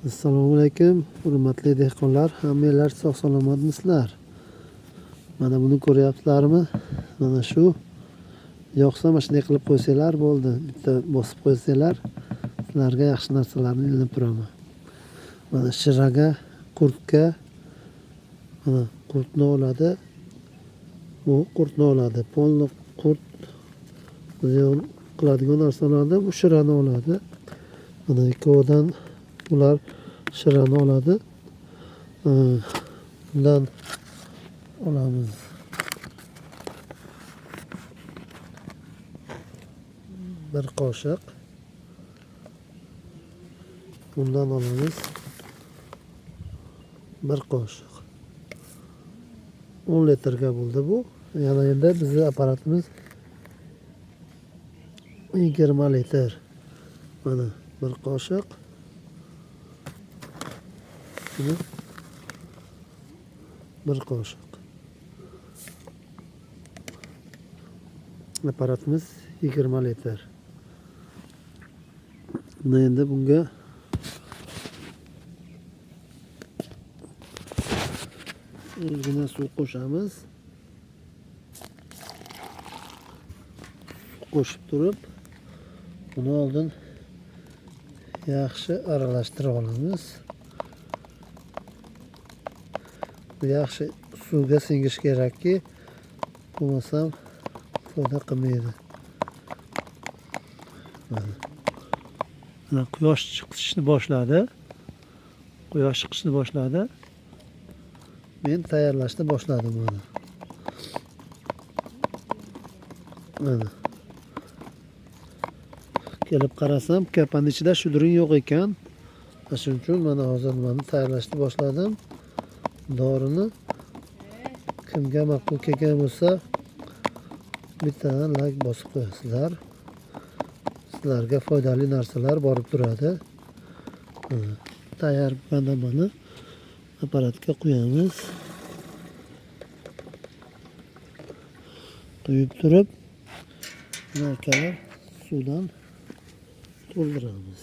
Assalomu alaykum, hurmatli dehqonlar, hammanglar sog' salomatmisizlar? Mana buni ko'ryapsizlarmi? Mana shu yoqsa mana shunday qilib qo'ysanglar bo'ldi. Bitta bosib qo'ysanglar, sizlarga yaxshi narsalarni ilinib turaman. Mana shiraga, qurtga, mana qurtni oladi. Bu qurtni oladi. Polni qurt ziyon qiladigan narsalarni bu shirani oladi. Mana ikkovidan ular shirani oladi. Bundan olamiz. Bir qoshiq. Bundan olamiz. Bir qoshiq. 10 litrga bo'ldi bu. Yana endi bizni apparatimiz 20 litr. Mana bir qoshiq. Bir qoshiq. Apparatimiz 20 litr. Buni endi bunga ozgina suv qo'shamiz. Suv qo'shib turib, buni oldin yaxshi aralashtirib olamiz. Bu yaxshi suvga singishi kerakki, bo'lmasam foyda qilmaydi. Mana quyosh chiqishni boshladi. Quyosh chiqishni boshladi. Men tayyorlashni boshladim mana. Mana. Kelib qarasam, kapanning ichida shudring yo'q ekan. Shuning uchun mana hozir nimani tayyorlashni boshladim. Dorini kimga ma'qul kelgan bo'lsa, bittadan like bosib qo'yasizlar. Sizlarga foydali narsalar borib turadi. Mana tayyor bo'lganda mana apparatga quyamiz. Quyib turib, akalar suvdan to'ldiramiz.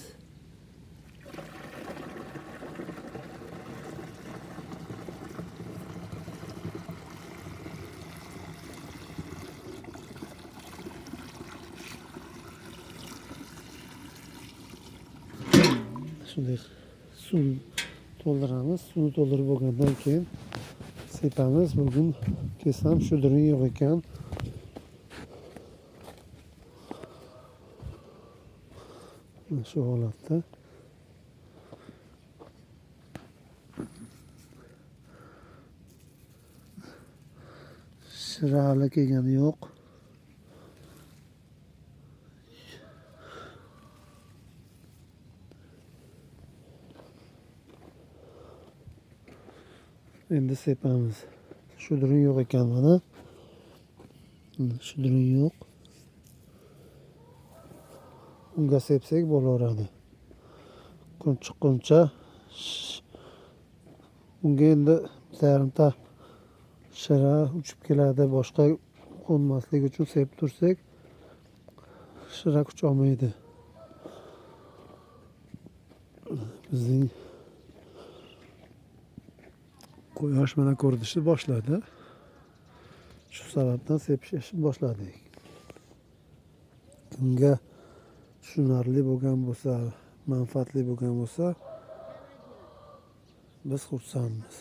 Shunday suv to'ldiramiz. Suvni to'ldirib bo'lgandan keyin sepamiz. Bugun kelsam shudring yo'q ekan. Mana shu holatda. Shira hali kelgani yo'q. Endi sepamiz. Shudring yo'q ekan mana. Shudring yo'q. Unga sepsak bo'laveradi. Kun chiqquncha unga endi yarimta shira uchib keladi. Boshqa qo'nmaslik uchun sepib tursak, shira kuch olmaydi. Bizning quyosh mana ko'rinishni boshladi. Shu sababdan sepishni boshladik. Kimga tushunarli bo'lgan bo'lsa, manfaatli bo'lgan bo'lsa, biz xursandmiz.